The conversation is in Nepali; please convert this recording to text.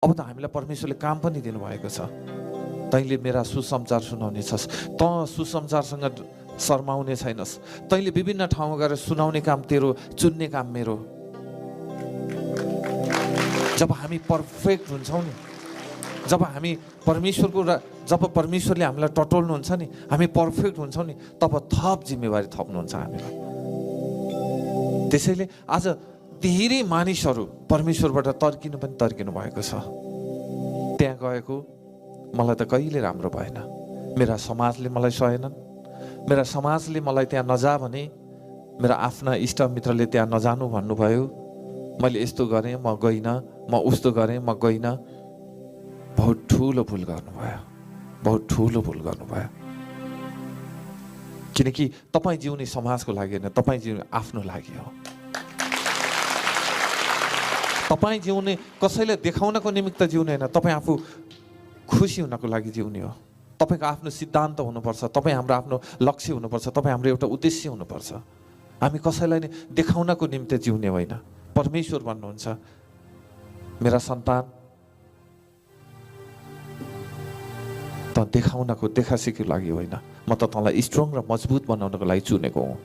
अब त हामीलाई परमेश्वरले काम पनि दिनुभएको छ। तैँले मेरा सुसमाचार सुनाउने छस्, त सुसमाचारसँग शर्माउने छैनस्। तैँले विभिन्न ठाउँमा गएर सुनाउने काम तेरो, चुन्ने काम मेरो। जब हामी पर्फेक्ट हुन्छौँ नि, जब परमेश्वरले हामीलाई टटोल्नुहुन्छ नि, हामी पर्फेक्ट हुन्छौँ नि, तब थप जिम्मेवारी थप्नुहुन्छ हामीलाई। त्यसैले आज धेरै मानिसहरू परमेश्वरबाट तर्किनु भएको छ। त्यहाँ गएको मलाई त कहिले राम्रो भएन, मेरा समाजले मलाई सहेनन्, मेरा समाजले मलाई त्यहाँ नजा भने, मेरा आफ्ना इष्टमित्रले त्यहाँ नजानु भन्नुभयो। मैले यस्तो गरेँ, म गइनँ, म उस्तो गरेँ, म गइनँ। बहुत ठुलो भुल गर्नुभयो, बहुत ठुलो भुल गर्नुभयो। किनकि तपाईँ जिउने समाजको लागि होइन, तपाईँ जिउने आफ्नो लागि हो। तपाईँ जिउने कसैलाई देखाउनको निमित्त जिउने होइन, तपाईँ आफू खुसी हुनको लागि जिउने हो। तपाईँको आफ्नो सिद्धान्त हुनुपर्छ, तपाईँ हाम्रो आफ्नो लक्ष्य हुनुपर्छ, तपाईँ हाम्रो एउटा उद्देश्य हुनुपर्छ। हामी कसैलाई नै देखाउनको निमित्त जिउने होइन। परमेश्वर भन्नुहुन्छ, मेरा सन्तान त देखाउनको, देखासेको लागि होइन, म त तँलाई स्ट्रङ र मजबुत बनाउनको लागि चुनेको हुँ।